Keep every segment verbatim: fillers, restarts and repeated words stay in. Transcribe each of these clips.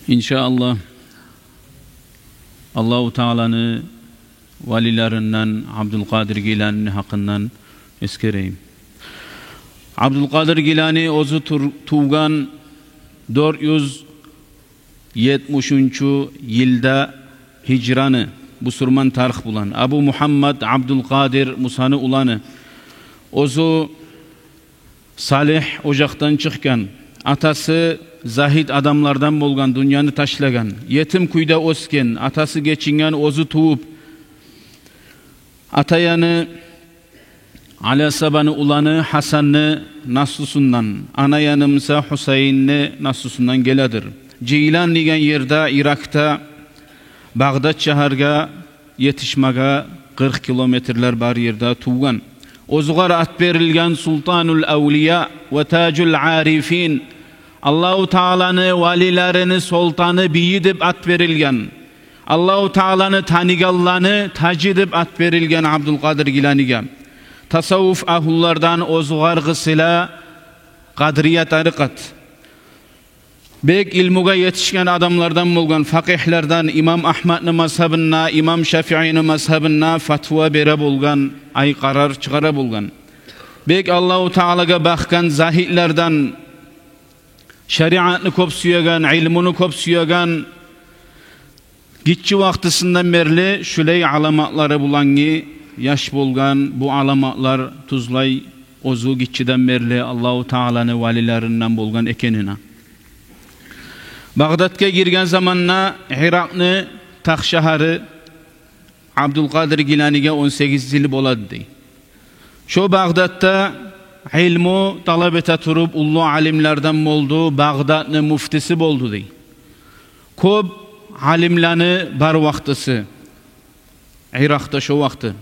Иншааллагь, Аллагьу Тааланы валилеринден Абдулкъадир Гиланини гьакъындан эсгерейим. Абдулкъадир Гилани оьзю тур-, тувгъан дёрт юз етмишинчи йылда гьижраны, бусурман тарих булан. Абу Мугьаммад Абдулкъадир Мусаны уланы. Оьзю салигь ожакъдан чыкъгъан, атасы загьид адамлардан болгъан, дюньяны ташлагъан. Етим кюйде оьсген, атасы гечинген, оьзю тувуп. Ата яны Али асгьабаны уланы Гьасанны наслусундан, ана яны буса Гьусайинни наслусундан геледир. Жийлан деген ерде, Иракъда, Багъдат шагьаргъа етишмеге къыркъ километрлер бар ерде тувгъан. Оьзюгъар ат берилген Султанул авлия ва тажул арифин, Аллагьу Тааланы валилерини султаны, бийи деп ат берилген. Аллагьу Тааланы таныгъанланы тажы деп ат берилген Абдулкъадир Гиланиге. Тасаввуф агьлулардан оьзюгъар къысыла Къадирия тарикъат. Бек илмугъа етишген адамлардан болгъан, факъигьлерден, имам Агьмадны мазгьабында, имам Шафиини мазгьабында фатва бере болгъан, ай, къарар чыгъара болгъан. Бек Аллагьу Таалагъа бакъгъан загьидлерден, шариатны кёп сюеген, илмуну кёп сюеген, гиччи вакътисинден берли шулай аламатлары булангъы яш болгъан. Бу аламатлар тюзлей оьзю гиччиден берли Аллагьу Тааланы валилеринден болгъан экенине. Багъдатгъа гирген заманда, Иракъны тахшагьары, Абдулкъадир Гиланиге он сегиз йыл болады дей. Шо Багъдатда илму талап эте туруп, уллу алимлерден болду, Багъдатны муфтиси болду дей. Кёп алимлени бар вакътиси Иракъда шо вакъти.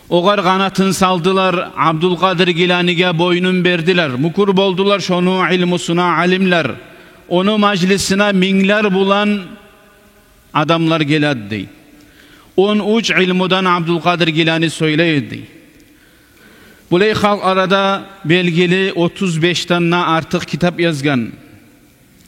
Огъар къанатын салдылар, Абдулкъадир Гиланиге бойнун бердилер. Мюкюр болдулар шону илмусуна алимлер. Ону мажлисине минглер булан адамлар геледи дей. Он уьч илмудан Абдулкъадир Гилани сёйлей эди дей. Булай халкъ арада белгили, отуз бешден де артыкъ китап язгъан.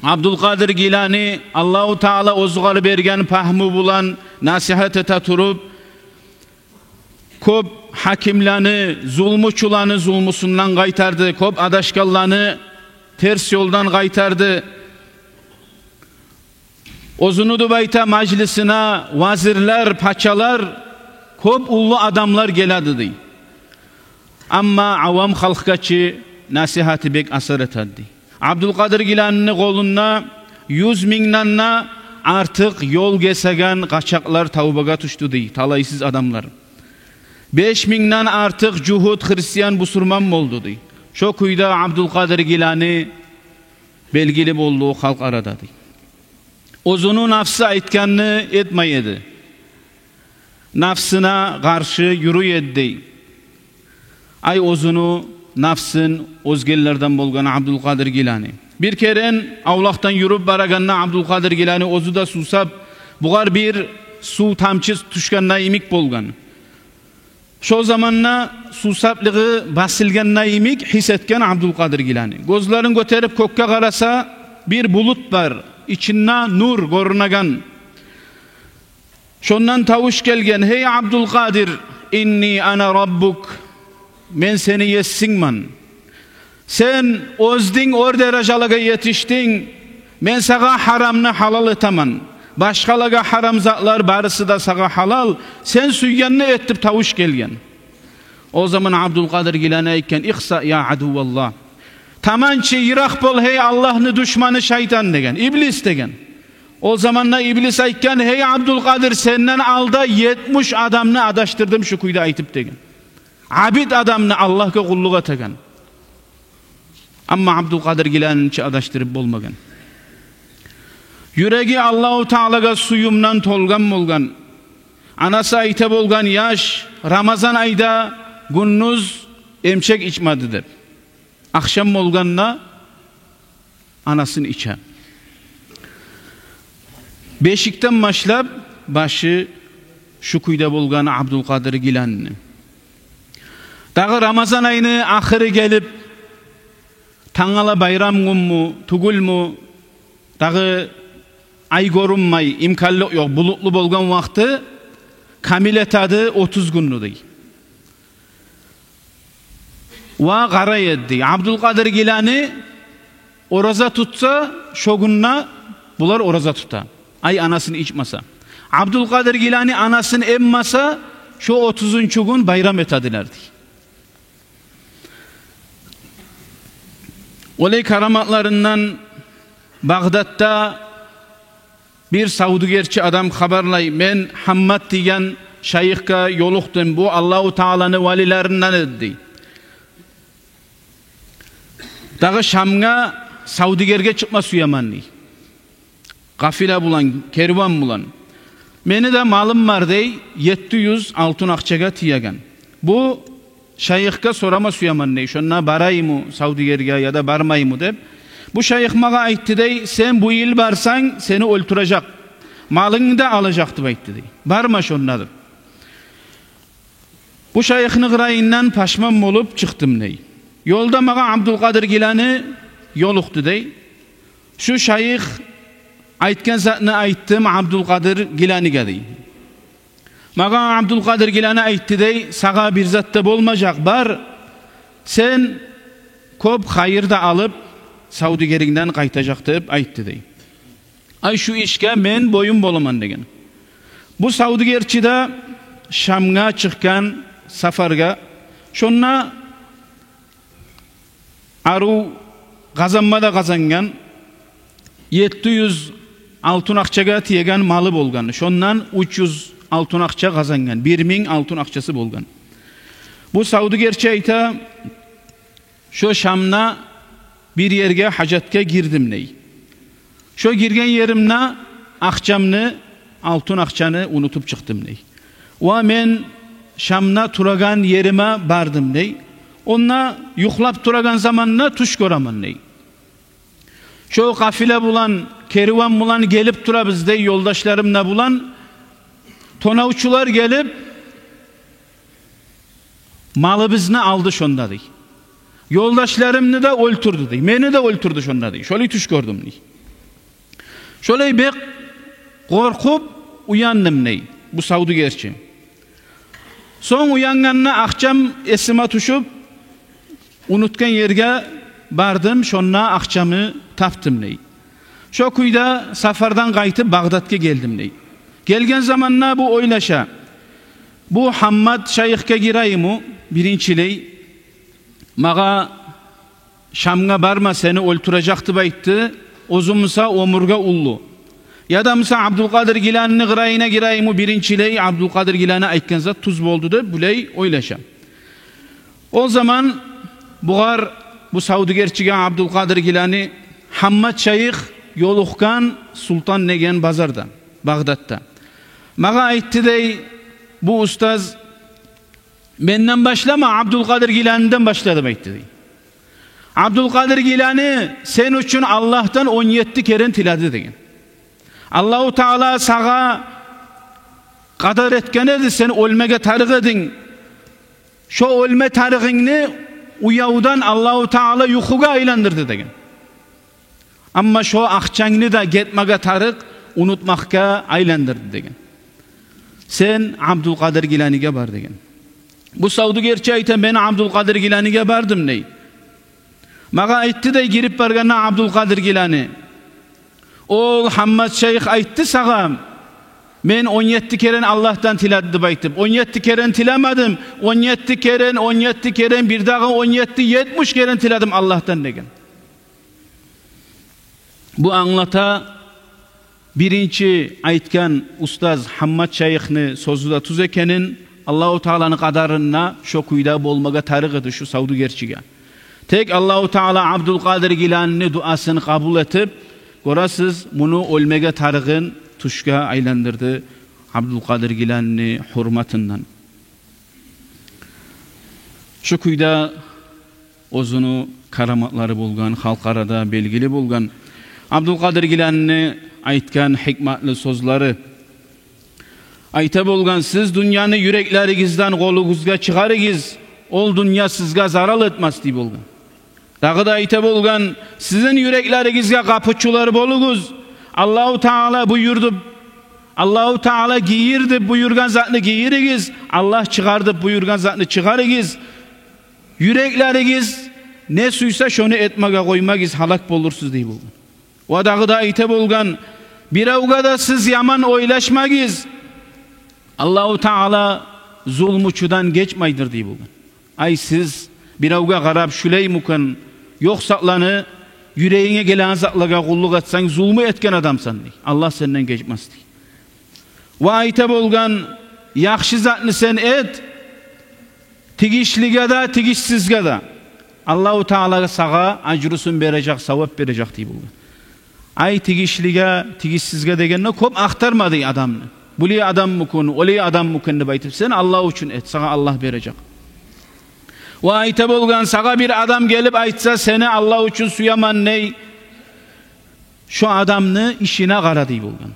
Абдулкъадир Гилани Аллагьу Таала оьзюгъар берген пагьму булан насигьат эте туруп, кёп гьакимлени, зулмучуланы зулмусундан къайтарды, кёп адашгъанланы терс ёлдан къайтарды. Оьзюню деп айта мажлисине вазирлер, пачалар, кёп уллу адамлар геледи дей. Амма авам халкъгъа чы насигьаты бек асар этеди дей. Абдулкъадир Гиланини къолунда юз мингден де артыкъ ёл гесеген къачакълар тавбагъа тюшдю дей, талайсыз адамлар. Беш мингден артыкъ жугьут, христиан, бусурман болду дей. Шо кюйде Абдулкъадир Гилани белгили болду халкъ арада дей. Оьзюню нафсы айтгъанны этмей эди. Нафсына къаршы юрюй эди дей. Ай, оьзюню нафсын оьзгенлерден болгъан Абдулкъадир Гилани. Бир керен авлакъдан юрюп барагъанда Абдулкъадир Гилани оьзю де сувсап, бугъар бир сув тамчы тюшгенде йимик болгъан. Шо заманда сувсаплыгъы басылгъанда йимик гьис этген Абдулкъадир Гилани. Гёзлерин гётерип кёкге къараса, бир булут бар, ичинде нюр гёрюнеген. Шондан тавуш гелген: «Гьей Абдулкъадир, инни ана раббук, мен сени есингмен. Сен оьздюнг, оьр даражалагъа етишдинг. Мен сагъа гьарамны гьалал этемен. Башгъалагъа гьарам затлар барысы да сагъа гьалал. Сен сюйгенни эт», — деп тавуш гелген. О заман Абдулкъадир Гилани айтгъан: «Ихса я адувваллагь. Таман чы, йыракъ бол, гьей Аллагьны душманы шайтан», — деген, иблис деген. О заманда иблис айтгъан: «Гьей Абдулкъадир, сенден алда етмиш адамны адашдырдым шу кюйде айтып», — деген. Абид адамны, Аллагьгъа къуллукъ этеген. Амма Абдулкъадир Гиланини чи адашдырып болмагъан. Юреги Аллагьу Таалагъа сююмден толгъан болгъан. Анасы айта болгъан: «Яш Рамазан айда гюндюз эмчек ичмеди», — деп. Ахшам болгъанда анасын иче. Бешикден башлап башы шу кюйде болгъан Абдулкъадир Гиланини. Дагъы Рамазан айны ахыры гелип, тангала байрам гюнмю, тюгюлмю, Дагъы ай гёрюнмей, имканлыкъ ёкъ, булутлу болгъан вакъти камил этеди отуз гюнню дей. Ва къарай эди дей. Абдулкъадир Гилани ораза тутса, шо гюнде булар ораза тута. Ай анасын ичмесе. Абдулкъадир Гилани анасын эммесе, шо отузунчу гюн байрам этедилер дей. Олай караматларындан Багъдатда бир савдюгерчи адам хабарлай: «Мен Гьаммат деген шайыхгъа ёлукъдум, бу Аллагьу Тааланы валилеринден эди», — дей. «Дагъы Шамгъа савдюгерге чыкъма сюемен, — дей, — къафила булан, кериван булан. Мени де малым бар, — дей, — етти юз алтын акъчагъа тиеген. Бу шайыхгъа сорама сюемен, — дей, — шонда барайымы савдюгерге яда бармайымы деп. Бу шайых магъа айтды, — дей, — сен бу йыл барсанг, сени оьлтюрежек, малынгны да алажакъ деп айтды, — дей. — Барма шонда», — деп. Бу шайыхны къырыйындан пашман болуп чыкъдым, — дей. — Ёлда магъа Абдулкъадир Гилани ёлукъду, — дей. — Шу шайых айтгъан затны айтдым Абдулкъадир Гиланигъа, — дей. — Магъа Абдулкъадир Гилани айтды, — дей, — сагъа бир зат да болмажакъ, бар, сен кёп хайыр да алып, савдюгерингден къайтажакъ деп айтды, — дей. — Ай, шу ишге мен боюн боламан», — деген. Бу савдюгерчи де Шамгъа чыкъгъан сапаргъа, шонда арив къазанма да къазангъан, етти юз алтын акъчагъа тиеген малы болгъан. Шондан уьч юз алтын акъча къазангъан, бир минг алтын акъчасы болгъан. Бу савдюгерчи айта: «Шо Шамда бир ерге гьажатгъа гирдим, — дей. — Шо гирген еримде акъчамны, алтын акъчаны унутуп чыкъдым, — дей. — Ва мен Шамда турагъан ериме бардым, — дей. — Онда юхлап турагъан заманда тюш гёремен, — дей. — Шо къафила булан, кериван булан гелип турабыз, — дей, — ёлдашларым да булан. Тонавчулар гелип, малыбызны алды шонда, — дей. — Ёлдашларымны да оьлтюрдю, — дей. — Мени де оьлтюрдю шонда, — дей. — Шолай тюш гёрдюм, — дей. — Шолай бек къоркъуп уяндым, — дей, — бу савдюгерчи. Сонг уянгъанда акъчам эсиме тюшюп, унутгъан ерге бардым, шонда акъчамны тапдым, — дей. — Шо кюйде сапардан къайтып Багъдатгъа гелдим, — дей. — Гелген заманда бу ойлаша: бу Гьаммат шайыхгъа гирейимми биринчилей, магъа Шамгъа барма, сени оьлтюрежек деп айтды, оьзю буса оьмюрге уллу. Яда буса Абдулкъадир Гиланини къырыйына гирейимми биринчилей, Абдулкъадир Гилани айтгъан зат тюз болду деп, булай ойлаша. О заман бугъар, бу савдюгерчиге Абдулкъадир Гилани, Гьаммат шайых ёлукъгъан Султан деген базарда, Багъдатда. Магъа айтды, — дей, — бу устаз: менден башлама, Абдулкъадир Гиланиден башла деп айтды, — дей. — Абдулкъадир Гилани сен учун Аллагьдан он етти керен тиледи, — деген. — Аллагьу Таала сагъа къадар этген эди, сен оьлмеге тарыкъ эдинг. Шо оьлме тарыгъынгны уявдан Аллагьу Таала юхугъа айландырды, — деген. — Амма шо акъчангны да гетмеге тарыкъ, унутмакъгъа айландырды, — деген. — Сен Абдулкъадир Гиланиге бар», — деген. Бу савдюгерчи айта: «Мен Абдулкъадир Гиланиге бардым», — дей. Магъа айтды, — дей, — гирип баргъанда Абдулкъадир Гилани: «Ол Гьаммат шайых айтды сагъа, мен он етти керен Аллагьдан тиледи деп айтып. Он етти керен тилемедим. Он етти керен, он етти керен, бирдагъы он етти, етмиш керен тиледим Аллагьдан», — деген. Бу англата, биринчи айтгъан устаз Гьаммат шайыхны сёзю де тюз экенин, Аллагьу Тааланы къадарында шо кюйде болмагъа тарыкъ эди шу савдюгерчиге. Тек Аллагьу Таала Абдулкъадир Гиланини дуасын къабул этип, гёресиз, муну оьлмеге тарыгъын тюшге айландырды Абдулкъадир Гиланини гьюрметинден. Шу кюйде оьзюню караматлары болгъан, халкъ арада белгили болгъан Абдулкъадир Гиланини айтгъан гьикматлы сёзлери. Айта болгъан: «Сиз дюньяны юреклеригизден къолугъузгъа чыгъарыгъыз, ол дюнья сизге зарал этмес», — дей болгъан. Дагъы да айта болгъан: сизин юреклеригизге къапучулар болугъуз. Аллагьу Таала буюр деп, Аллагьу Таала гийир деп буюргъан затны гийиригиз, Аллагь чыгъар деп буюргъан затны чыгъарыгъыз. Юреклеригиз не сюйсе, шону этмеге къоймагъыз, гьалак болурсуз, дей болгъан. Ва дагъы да айта болгъан: биревге де сиз яман ойлашмагъыз. Аллагьу Таала зулмучудан гечмейдир, дей болгъан. Ай, сиз биревге къарап, шулай мукен, ёкъ затланы, юрегинге гелеген затлагъа къуллукъ этсенг, зулму этген адамсан, дей. Аллагь сенден гечмес, дей. Ва айта болгъан: яхшы затны сен эт, тийишлиге де, тийишсизге де. Аллагьу Таала сагъа ажрусун бережек, савап бережек, дей болгъан. Ай, тийишлиге, тийишсизге дегенде, кёп ахтарма, дей, адамны. Булай адам мукен, олай адам мукен деп айтып, сен Аллагь учун эт, сагъа Аллагь бережек. Ва айта болгъан: сагъа бир адам гелип айтса, сени Аллагь учун сюемен, дей, шо адамны ишине къара, дей болгъан.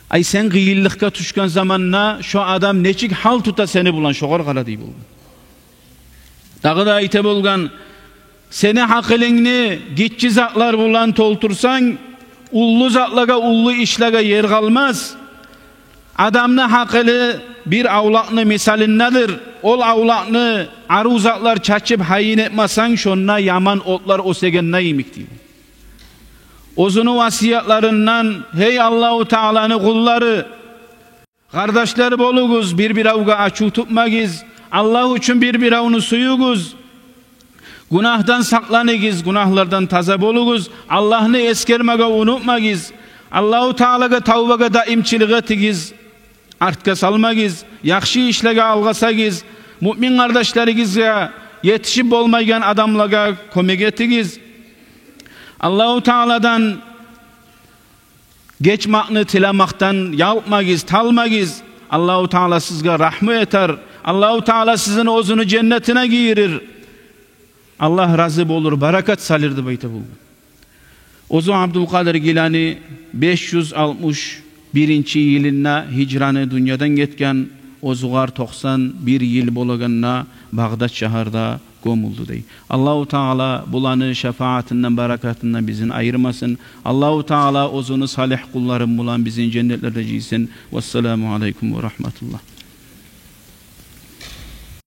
Ай, сен къыйынлыкъгъа тюшген заманда шо адам нечик гьал тута сени булан, шогъар къара, дей болгъан. Дагъы да айта болгъан: сени гьакъылынгны гиччи затлар булан толтурсанг, уллу затлагъа, уллу ишлеге ер къалмас. Адамны гьакъылы бир авлакъны мисалындадыр. Ол авлакъны арив затлар чачып гьайын этмесенг, шонда яман отлар оьсегенде йимик, дей. Оьзюню васиятларындан: гьей Аллагьу Тааланы къуллары, къардашлар болугъуз, бир-биревге ачув тутмагъыз, Аллагь учун бир-биревню сююгюз, гюнагьдан сакъланыгъыз, гюнагьлардан таза болугъуз, Аллагьны эсгермеге унутмагъыз, Аллагьу Таалагъа тавбагъа даимчилик этигиз, артгъа салмагъыз, яхшы ишлеге алгъасагъыз, муъмин къардашларыгъызгъа, етишип болмайгъан адамлагъа кёмек этигиз. Аллагьу Тааладан гечмекни тилемекден ялкъмагъыз, талмагъыз. Аллагьу Таала сизге рагьму этер. Аллагьу Таала сизин оьзюню женнетине гийирир. Аллагь рази болур, баракат салыр, деп айта болгъан. Оьзю Абдулкъадир Гилани беш юз алтмыш биринчи йылында гьижраны дюньядан гетген, оьзюгер токъсан бир йыл болагъанда Багъдат шагьарда гёмюлдю, дей. Аллагьу Таала буланы шафаатындан, баракатындан бизин айырмасын. Аллагьу Таала оьзюню салигь къуллары булан бизин женнетлерде жыйсын. Вассаламу алейкум ва рагьматуллагь.